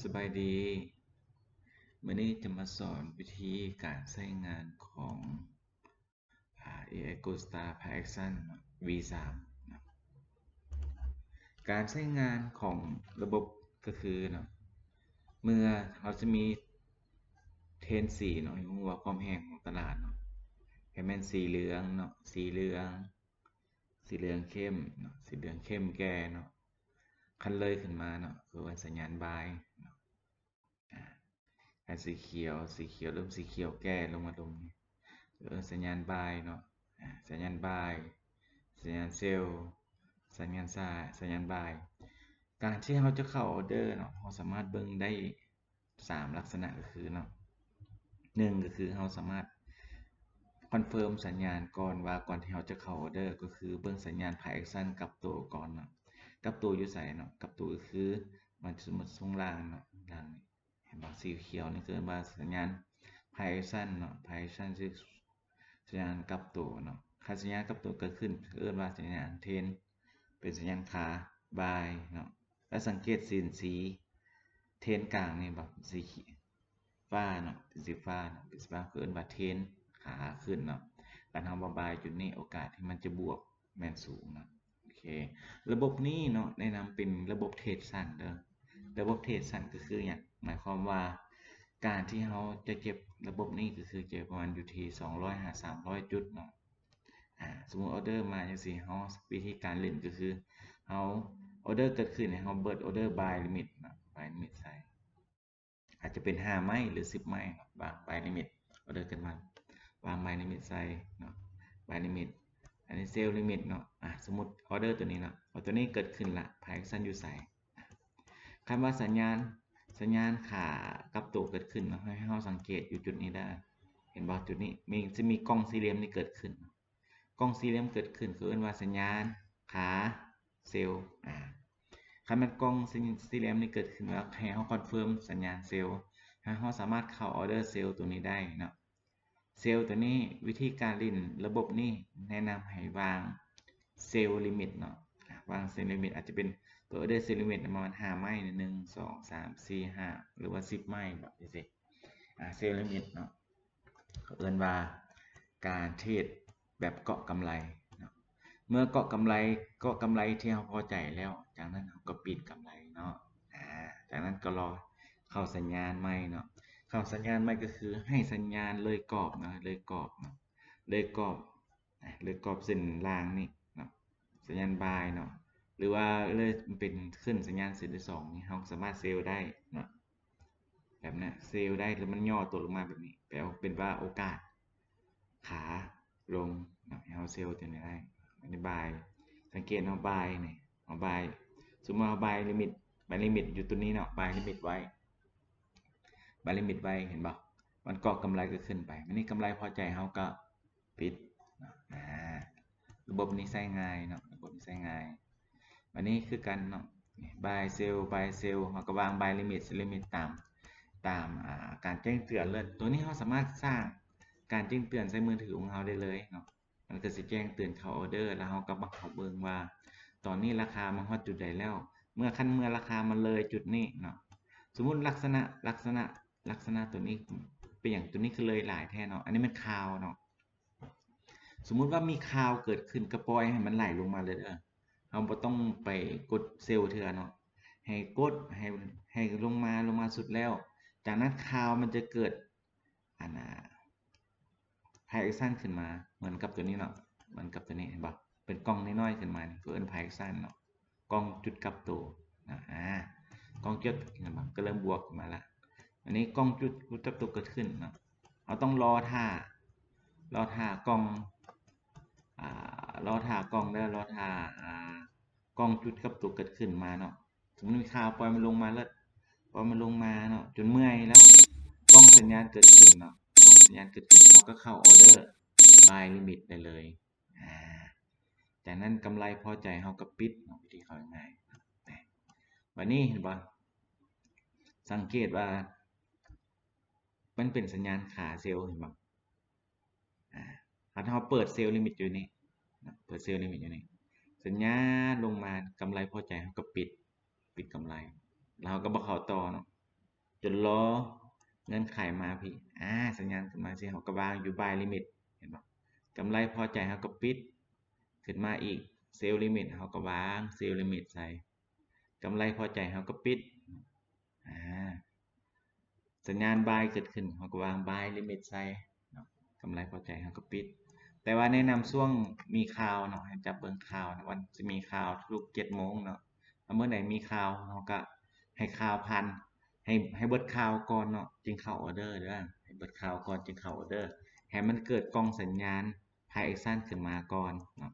ສະບາຍດີ ມື້ນີ້ຈະມາສອນວິທີການໃຊ້ງານຂອງ ອາ ເອໄອ Gold Star Price Action ເນາະ V ສາມເນາະ. ການໃຊ້ງານຂອງລະບົບກໍຄືເນາະ ເມື່ອເຮົາຈະມີເທຣນສີເນາະ ຮູ້ວ່າຄວາມແຮງຂອງຕະຫຼາດເນາະ ໃຫ້ແມ່ນສີເຫຼືອງເນາະ ສີເຫຼືອງ ສີເຫຼືອງເຂັ້ມເນາະ ສີເຫຼືອງເຂັ້ມແກ່ເນາະ ຄັນເລີຍຂຶ້ນມາເນາະ ຄືວ່າສັນຍານບາຍເນາະ ອາ ຄັນສີຂຽວ ສີຂຽວ ເລີ່ມສີຂຽວແກ່ລົງມາຕົງນີ້ ເອີ້ນສັນຍານບາຍເນາະ ອາ ສັນຍານບາຍ ສັນຍານເຊວ ສັນຍານຊາ ສັນຍານບາຍ. ການທີ່ເຮົາຈະເຂົ້າອອເດີເນາະ ເຮົາສາມາດເບິ່ງໄດ້ ສາມລັກສະນະກໍຄືເນາະ ໜຶ່ງກໍຄືເຮົາສາມາດຄອນເຟີມສັນຍານກ່ອນວ່າ ກ່ອນທີ່ເຮົາຈະເຂົ້າອອເດີ ກໍຄືເບິ່ງສັນຍານ Price Action ກັບໂຕກ່ອນເນາະ ກັບໂຕຢູ່ໃສເນາະ ກັບໂຕກໍຄື ມັນສົມມຸດຊ່ວງລ່າງເນາະ ລ່າງນີ້ ເຫັນບໍ່ ສີຂຽວນີ້ເອີ້ນວ່າສັນຍານ Price Action ເນາະ Price Action ຄືສັນຍານກັບໂຕເນາະ ຄັນສັນຍານກັບໂຕເກີດຂຶ້ນ ເອີ້ນວ່າສັນຍານເທຣນ ເປັນສັນຍານຂາບາຍເນາະ ແລະ ສັງເກດເສັ້ນສີ ເທຣນກາງນີ້ບໍ່ ສີຟ້າເນາະ ເປັນສີຟ້າເນາະ ເປັນສີຟ້າ ເອີ້ນວ່າເທຣນຂາຂຶ້ນເນາະ ຄັນເຮົາມາບາຍຈຸດນີ້ ໂອກາດທີ່ມັນຈະບວກແມ່ນສູງເນາະ. ໂອເຄ ລະບົບນີ້ເນາະ ແນະນຳເປັນລະບົບເທຣດສັ້ນເດີ ລະບົບເທຣດສັ້ນກໍຄືຫຍັງ ໝາຍຄວາມວ່າ ການທີ່ເຮົາຈະເກັບລະບົບນີ້ ກໍຄືຈະປະມານຢູ່ທີ່ສອງຮ້ອຍຫາສາມຮ້ອຍຈຸດເນາະ. ອາ ສົມມຸດອອເດີມາຈັ່ງຊີ້ ເຮົາ ວິທີການຫຼິ້ນກໍຄື ເຮົາ ອອເດີເກີດຂຶ້ນໃຫ້ເຮົາເປີດອອເດີ buy limit ເນາະ buy limit ໃສ່ ອາດຈະເປັນຫ້າໄມ້ ຫຼື ສິບໄມ້ເນາະ ວາງ buy limit ອອເດີເກີດມາ ວາງ buy limit ໃສ່ເນາະ buy limit ອັນນີ້ sell limit ເນາະ. ອາ ສົມມຸດອອເດີຕົວນີ້ເນາະ ຕົວນີ້ເກີດຂຶ້ນລະ Price Action ຢູ່ໃສ ຄຳວ່າສັນຍານ ສັນຍານຂາກັບໂຕເກີດຂຶ້ນເນາະ ໃຫ້ເຮົາສັງເກດຢູ່ຈຸດນີ້ເດີ ເຫັນບໍ່ ຈຸດນີ້ ມີ ຈະມີກ່ອງສີ່ຫຼ່ຽມນີ້ເກີດຂຶ້ນ ກ່ອງສີ່ຫຼ່ຽມເກີດຂຶ້ນ ເຂົາເອີ້ນວ່າສັນຍານຂາເຊວ ອາ ຄັນແມ່ນກ່ອງສີ່ ສີ່ຫຼ່ຽມນີ້ເກີດຂຶ້ນແລ້ວ ໃຫ້ເຮົາຄອນເຟີມສັນຍານເຊວ ໃຫ້ເຮົາສາມາດເຂົ້າອອເດີເຊວຕົວນີ້ໄດ້ເນາະ. ເຊວຕົວນີ້ ວິທີການຫຼິ້ນລະບົບນີ້ ແນະນຳໃຫ້ວາງ sell limit ເນາະ ອາ ວາງ sell limit ອາດຈະເປັນເປີດ order sell limit ປະມານຫ້າໄມ້ ໜຶ່ງ ສອງ ສາມ ສີ່ ຫ້າ ຫຼືວ່າ ສິບໄມ້ ແບບນີ້ຊິ ອາ sell limit ເນາະ ເຂົາເອີ້ນວ່າການເທຣດແບບເກາະກຳໄລເນາະ. ເມື່ອເກາະກຳໄລ ເກາະກຳໄລທີ່ເຮົາພໍໃຈແລ້ວ ຈາກນັ້ນເຮົາກໍປິດກຳໄລເນາະ ອາ ຈາກນັ້ນກໍລໍເຂົ້າສັນຍານໃໝ່ເນາະ. ເຂົ້າສັນຍານໃໝ່ກໍຄືໃຫ້ສັນຍານເລີຍກອບເນາະ ເລີຍກອບເນາະ ເລີຍກອບ ອາ ເລີຍກອບເສັ້ນລ່າງນີ້ເນາະ ສັນຍານບາຍເນາະ ຫຼືວ່າເລີຍເປັນຂຶ້ນສັນຍານເສັ້ນທີສອງນີ້ ເຮົາສາມາດເຊວໄດ້ເນາະ ແບບນັ້ນ ເຊວໄດ້ ແລ້ວມັນຫຍໍ້ຕົວລົງມາແບບນີ້ ແປວ່າເປັນວ່າໂອກາດຂາລົງເນາະ ໃຫ້ເຮົາເຊວຕົວນີ້ໄດ້. ອັນນີ້ບາຍ ສັງເກດເນາະ ບາຍນີ້ ເຮົາບາຍ ສົມມຸດເຮົາບາຍລິມິດ ບາຍລິມິດຢູ່ຕົວນີ້ເນາະ ບາຍລິມິດໄວ້ ບາຍລິມິດໄວ້ ເຫັນບໍ່ ມັນເກາະກຳໄລກໍຂຶ້ນໄປ ບາດນີ້ກຳໄລພໍໃຈເຮົາກໍປິດເນາະ ອາ ລະບົບນີ້ໃຊ້ງ່າຍເນາະ ລະບົບນີ້ໃຊ້ງ່າຍ. ບາດນີ້ຄືກັນເນາະ ບາຍເຊວ ບາຍເຊວ ເຮົາກໍວາງບາຍລິມິດ ເຊວລິມິດຕາມ ຕາມ ອາ ການແຈ້ງເຕືອນເລີຍ. ຕົວນີ້ເຮົາສາມາດສ້າງການແຈ້ງເຕືອນໃສ່ມືຖືຂອງເຮົາໄດ້ເລີຍເນາະ ມັນກໍຊິແຈ້ງເຕືອນເຂົ້າອອເດີ ແລ້ວເຮົາກໍມາເຂົ້າເບິ່ງວ່າ ຕອນນີ້ລາຄາມາຮອດຈຸດໃດແລ້ວ ເມື່ອ ຄັນເມື່ອລາຄາມັນເລີຍຈຸດນີ້ເນາະ ສົມມຸດລັກສະນະ ລັກສະນະ ລັກສະນະຕົວນີ້ ເປັນຫຍັງຕົວນີ້ຄືເລີຍຫຼາຍແທ້ເນາະ ອັນນີ້ແມ່ນຂ່າວເນາະ. ສົມມຸດວ່າມີຂ່າວເກີດຂຶ້ນ ກໍປ່ອຍໃຫ້ມັນໄຫຼລົງມາເລີຍເດີ ເຮົາບໍ່ຕ້ອງໄປກົດເຊວເທື່ອເນາະ ໃຫ້ກົດ ໃຫ້ ໃຫ້ລົງມາ ລົງມາສຸດແລ້ວ ຈາກນັ້ນຂ່າວມັນຈະເກີດ ອັນນ່າ Price Action ຂຶ້ນມາ ເໝືອນກັບຕົວນີ້ເນາະ ເໝືອນກັບຕົວນີ້ ເຫັນບໍ່ ເປັນກ່ອງນ້ອຍໆຂຶ້ນມານີ້ ເຂົາເອີ້ນ Price Action ເນາະ ກ່ອງຈຸດກັບໂຕເນາະ ອາ ກ່ອງຈຸດ ເຫັນບໍ່ ກໍເລີ່ມບວກຂຶ້ນມາລະ. ອັນນີ້ກ່ອງຈຸດກັບໂຕເກີດຂຶ້ນເນາະ ເຮົາຕ້ອງລໍຖ້າ ລໍຖ້າກ່ອງ ອາ ລໍຖ້າກ່ອງເດີ ລໍຖ້າ ອາ ກ່ອງຈຸດກັບໂຕເກີດຂຶ້ນມາເນາະ. ສົມມຸດມີຂ່າວ ປ່ອຍມັນລົງມາເລີດ ປ່ອຍມັນລົງມາເນາະ ຈົນເມື່ອຍແລ້ວ ກ່ອງສັນຍານເກີດຂຶ້ນເນາະ ກ່ອງສັນຍານເກີດຂຶ້ນ ເຮົາກໍເຂົ້າອອເດີ buy limit ໄດ້ເລີຍ. ອາ ຈາກນັ້ນກຳໄລພໍໃຈເຮົາກໍປິດເນາະ ວິທີເຂົ້າງ່າຍໆ. ບັດນີ້ເຫັນບໍ່ ສັງເກດວ່າມັນເປັນສັນຍານຂາເຊວ ເຫັນບໍ່ ອາ ຄັນເຮົາເປີດເຊວລິມິດຢູ່ນີ້ເນາະ ເປີດເຊວລິມິດຢູ່ນີ້ ສັນຍານລົງມາ ກຳໄລພໍໃຈເຮົາກໍປິດ ປິດກຳໄລ ແລ້ວເຮົາກໍບໍ່ເຂົ້າຕໍ່ເນາະ ຈົນລໍເງື່ອນໄຂມາພີ້ ອາ ສັນຍານຂຶ້ນມາຊີ້ ເຮົາກໍວາງຢູ່ buy limit ເຫັນບໍ່? ກຳໄລພໍໃຈເຮົາກໍປິດ ຂຶ້ນມາອີກ sell limit ເຮົາກໍວາງ sell limit ໃສ່ ກຳໄລພໍໃຈເຮົາກໍປິດ ອາ ສັນຍານ buy ເກີດຂຶ້ນ ເຮົາກໍວາງ buy limit ໃສ່ເນາະ ກຳໄລພໍໃຈເຮົາກໍປິດ. ແຕ່ວ່າແນະນຳຊ່ວງມີຂ່າວເນາະ ໃຫ້ຈັບເບິ່ງຂ່າວນະ ວ່າຊິມີຂ່າວທຸກເຈັດໂມງເນາະ ຖ້າມື້ໃດມີຂ່າວ ເຮົາກໍໃຫ້ຂ່າວຜ່ານ ໃຫ້ ໃຫ້ເບິດຂ່າວກ່ອນເນາະ ຈຶ່ງເຂົ້າອອເດີເດີ ໃຫ້ເບິດຂ່າວກ່ອນຈຶ່ງເຂົ້າອອເດີ ໃຫ້ມັນເກີດກ່ອງສັນຍານ buy action ຂຶ້ນມາກ່ອນເນາະ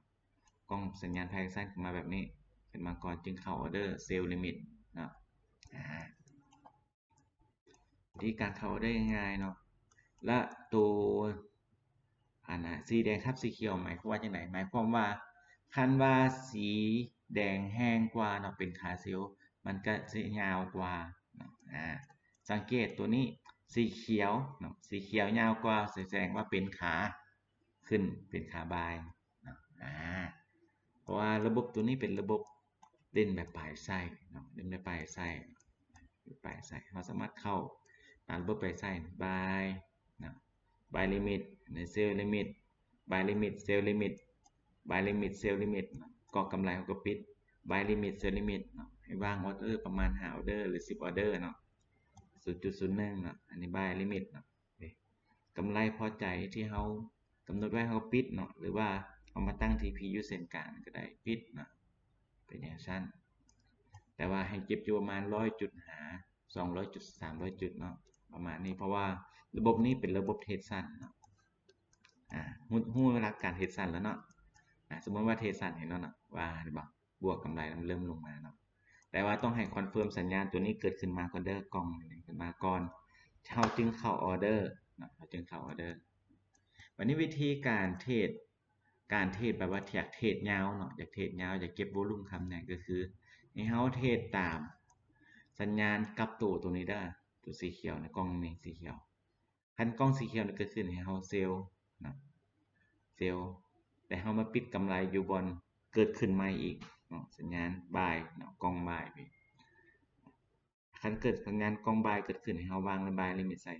ກ່ອງສັນຍານ buy action ຂຶ້ນມາແບບນີ້ ຂຶ້ນມາກ່ອນຈຶ່ງເຂົ້າອອເດີ sell limit ເນາະ ອາ ວິທີການເຂົ້າອອເດີງ່າຍໆເນາະ ແລະ ໂຕ ອັນນະ ສີແດງທັບສີຂຽວ ໝາຍຄວາມວ່າຈັ່ງໃດ? ໝາຍຄວາມວ່າ ຄັນວ່າສີແດງແຮງກວ່າເນາະ ເປັນຂາເຊວ ມັນກໍຊິຍາວກວ່າເນາະ ອາ ສັງເກດໂຕນີ້ ສີຂຽວເນາະ ສີຂຽວຍາວກວ່າ ສະແດງວ່າເປັນຂາຂຶ້ນ ເປັນຂາບາຍເນາະ ອາ ເພາະວ່າລະບົບໂຕນີ້ເປັນລະບົບ ເຫຼັ້ນແບບປາຍໄຊເນາະ ເຫຼັ້ນແບບປາຍໄຊ ປາຍໄຊ ເຮົາສາມາດເຂົ້າຕາມລະບົບປາຍໄຊ buy ເນາະ buy limit sell limit buy limit sell limit buy limit sell limit ເນາະ ກໍກຳໄລເຮົາກໍປິດ buy limit sell limit ເນາະ ໃຫ້ວາງອອເດີປະມານຫ້າອອເດີ ຫຼື ສິບອອເດີເນາະ ສູນຈຸດສູນໜຶ່ງເນາະ ອັນນີ້ buy limit ເນາະ ເດ້ ກຳໄລພໍໃຈທີ່ເຮົາກຳນົດໄວ້ເຮົາປິດເນາະ ຫຼືວ່າເຮົາມາຕັ້ງທີ່ PU ເສັ້ນກາງກໍໄດ້ ປິດເນາະ ເປັນຈັ່ງຊັ້ນ ແຕ່ວ່າໃຫ້ເກັບຢູ່ປະມານຮ້ອຍຈຸດຫາສອງຮ້ອຍຈຸດ ສາມຮ້ອຍຈຸດເນາະ ປະມານນີ້ ເພາະວ່າລະບົບນີ້ເປັນລະບົບເທຣດສັ້ນເນາະ ອາ ຮູ້ ຮູ້ຫຼັກການເທຣດສັ້ນແລ້ວເນາະ ອາ ສົມມຸດວ່າເທຣດສັ້ນເຫັນແລ້ວເນາະ ວ່າເຫັນບໍ່? ບວກກຳໄລມັນເລີ່ມລົງມາເນາະ ແຕ່ວ່າຕ້ອງໃຫ້ຄອນເຟີມສັນຍານຕົວນີ້ເກີດຂຶ້ນມາກ່ອນເດີ ກ່ອງນີ້ຂຶ້ນມາກ່ອນ ເຮົາຈຶ່ງເຂົ້າອອເດີເນາະ ເຮົາຈຶ່ງເຂົ້າອອເດີ. ບັດນີ້ວິທີການເທຣດ ການເທຣດແບບວ່າຢາກເທຣດຍາວເນາະ ຢາກເທຣດຍາວ ຢາກເກັບໂວລຸມຄຳແນງ ກໍຄືໃຫ້ເຮົາເທຣດຕາມສັນຍານກັບໂຕ ໂຕນີ້ເດີ ໂຕສີຂຽວໃນ ກ່ອງນີ້ ສີຂຽວ ຄັນກ່ອງສີຂຽວນີ້ເກີດຂຶ້ນໃຫ້ເຮົາເຊວເນາະ ເຊວ ແຕ່ເຮົາມາປິດກຳໄລຢູ່ບ່ອນເກີດຂຶ້ນໃໝ່ອີກເນາະ ສັນຍານບາຍເນາະ ກ່ອງບາຍພີ້ ຄັນເກີດສັນຍານກ່ອງບາຍເກີດຂຶ້ນ ໃຫ້ເຮົາວາງບາຍລິມິດໃສ່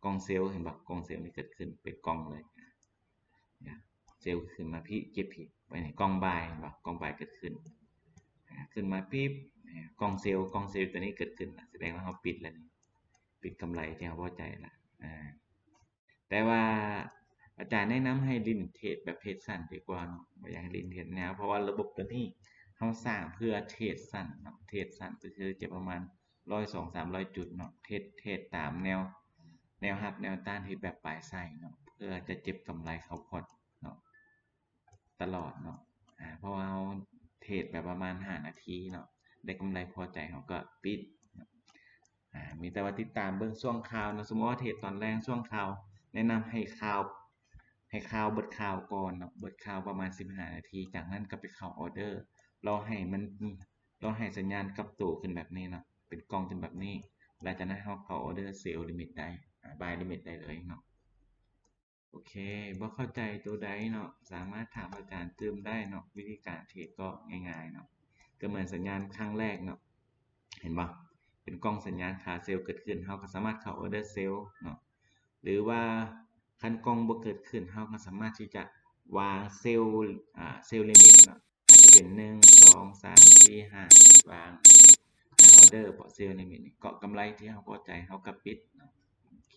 ກ່ອງເຊວ ເຫັນບໍ່? ກ່ອງເຊວນີ້ເກີດຂຶ້ນເປັນກ່ອງເລີຍ ເຊວຂຶ້ນມາພີ້ ເກັບພີ້ ໄວ້ໃນກ່ອງບາຍ ເຫັນບໍ່? ກ່ອງບາຍເກີດຂຶ້ນ ຂຶ້ນມາປີບ ກ່ອງເຊວ ກ່ອງເຊວຕົວນີ້ເກີດຂຶ້ນ ສະແດງວ່າເຮົາປິດແລ້ວນີ້ ປິດກຳໄລທີ່ເຮົາພໍໃຈລະ ອາ ແຕ່ວ່າອາຈານແນະນຳໃຫ້ຫຼິ້ນເທຣດແບບເທຣດສັ້ນດີກວ່າເນາະ ບໍ່ຢາກໃຫ້ຫຼິ້ນເທຣດຍາວ ເພາະວ່າລະບົບຕົວນີ້ເຮົາສ້າງເພື່ອເທຣດສັ້ນເນາະ ເທຣດສັ້ນກໍຄືຈະປະມານຮ້ອຍ ສອງ ສາມຮ້ອຍຈຸດເນາະ ເທຣດ ເທຣດຕາມແນວ ແນວຮັບແນວຕ້ານ ເທຣດແບບປາຍໄຊເນາະ ເພື່ອຈະເກັບກຳໄລເຂົ້າພອດເນາະ ຕະຫຼອດເນາະ ອາ ເພາະວ່າເຮົາເທຣດແບບປະມານຫ້ານາທີເນາະ ໄດ້ກຳໄລພໍໃຈເຮົາກໍປິດເນາະ ອາ ມີແຕ່ວ່າຕິດຕາມເບິ່ງຊ່ວງຂ່າວເນາະ ສົມມຸດວ່າເທຣດຕອນແລງຊ່ວງຂ່າວ ແນະນຳໃຫ້ຂ່າວ ໃຫ້ຂ່າວ ເບິດຂ່າວກ່ອນເນາະ ເບິດຂ່າວປະມານສິບຫ້ານາທີ ຈາກນັ້ນກໍໄປເຂົ້າອອເດີ ລໍໃຫ້ມັນ ລໍໃຫ້ສັນຍານກັບໂຕຂຶ້ນແບບນີ້ເນາະ ເປັນກ່ອງຂຶ້ນແບບນີ້ ຫຼັງຈາກນັ້ນເຮົາເຂົ້າອອເດີເຊວລິມິດໄດ້ ອາ ບາຍລິມິດໄດ້ເລີຍເນາະ. ໂອເຄ ບໍ່ເຂົ້າໃຈໂຕໃດເນາະ ສາມາດຖາມອາຈານຕື່ມໄດ້ເນາະ ວິທີການເທຣດກໍງ່າຍໆເນາະ ກໍເໝືອນສັນຍານຄັ້ງແລກເນາະ ເຫັນບໍ່? ເປັນກ່ອງສັນຍານຂາເຊວເກີດຂຶ້ນ ເຮົາກໍສາມາດເຂົ້າອອເດີເຊວເນາະ ຫຼືວ່າຄັນກ່ອງບໍ່ເກີດຂຶ້ນ ເຮົາກໍສາມາດທີ່ຈະວາງເຊວ ອາ ເຊວລິມິດເນາະ ອາດຈະເປັນໜຶ່ງ ສອງ ສາມ ສີ່ ຫ້າ ວາງ ອາ ອອເດີ ເພາະເຊວລິມິດນີ້ເກາະກຳໄລທີ່ເຮົາພໍໃຈ ເຮົາກໍປິດເນາະ ໂອເຄ.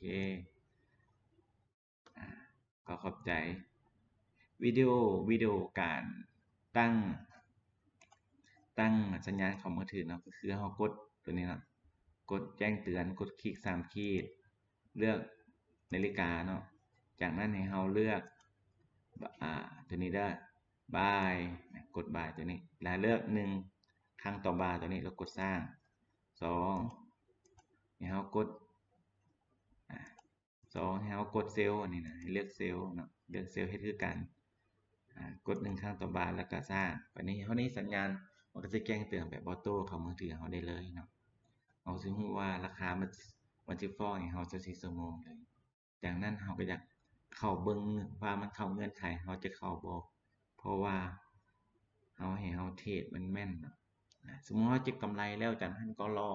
ອາ ກໍຂອບໃຈ ວິດີໂອ ວິດີໂອການຕັ້ງ ຕັ້ງສັນຍານຂອງມືຖືເນາະ ກໍຄືເຮົາກົດຕົວນີ້ເນາະ ກົດແຈ້ງເຕືອນ ກົດຄລິກສາມຂີດ ເລືອກນາລິກາເນາະ ຈາກນັ້ນໃຫ້ເຮົາເລືອກ ອາ ຕົວນີ້ເດີ ບາຍ ກົດບາຍຕົວນີ້ ແລ້ວເລືອກໜຶ່ງຄັ້ງຕໍ່ບາຍຕົວນີ້ ແລ້ວກົດສ້າງ ສອງ ໃຫ້ເຮົາກົດ ອາ ສອງ ໃຫ້ເຮົາກົດເຊວ ອັນນີ້ນະ ໃຫ້ເລືອກເຊວເນາະ ເລືອກເຊວເຮັດຄືກັນ ອາ ກົດໜຶ່ງຄັ້ງຕໍ່ບາຍ ແລ້ວກໍສ້າງ ບາດນີ້ເຮົານີ້ສັນຍານ ມັນກໍຈະແຈ້ງເຕືອນແບບອອໂຕ້ເຂົ້າມືຖືເຮົາໄດ້ເລີຍເນາະ ເຮົາຊິຮູ້ວ່າລາຄາມັນ ມັນຊິຟ້ອງໃຫ້ເຮົາຊາວສີ່ຊົ່ວໂມງເລີຍ ຈາກນັ້ນເຮົາກໍຢາກເຂົ້າເບິ່ງວ່າມັນເຂົ້າເງື່ອນໄຂ ເຮົາຈະເຂົ້າບໍ່ ເພາະວ່າເຮົາໃຫ້ເຮົາເທຣດມັນແມ່ນເນາະ ອາ ສົມມຸດເຮົາເກັບກຳໄລແລ້ວ ຈາກນັ້ນກໍລໍ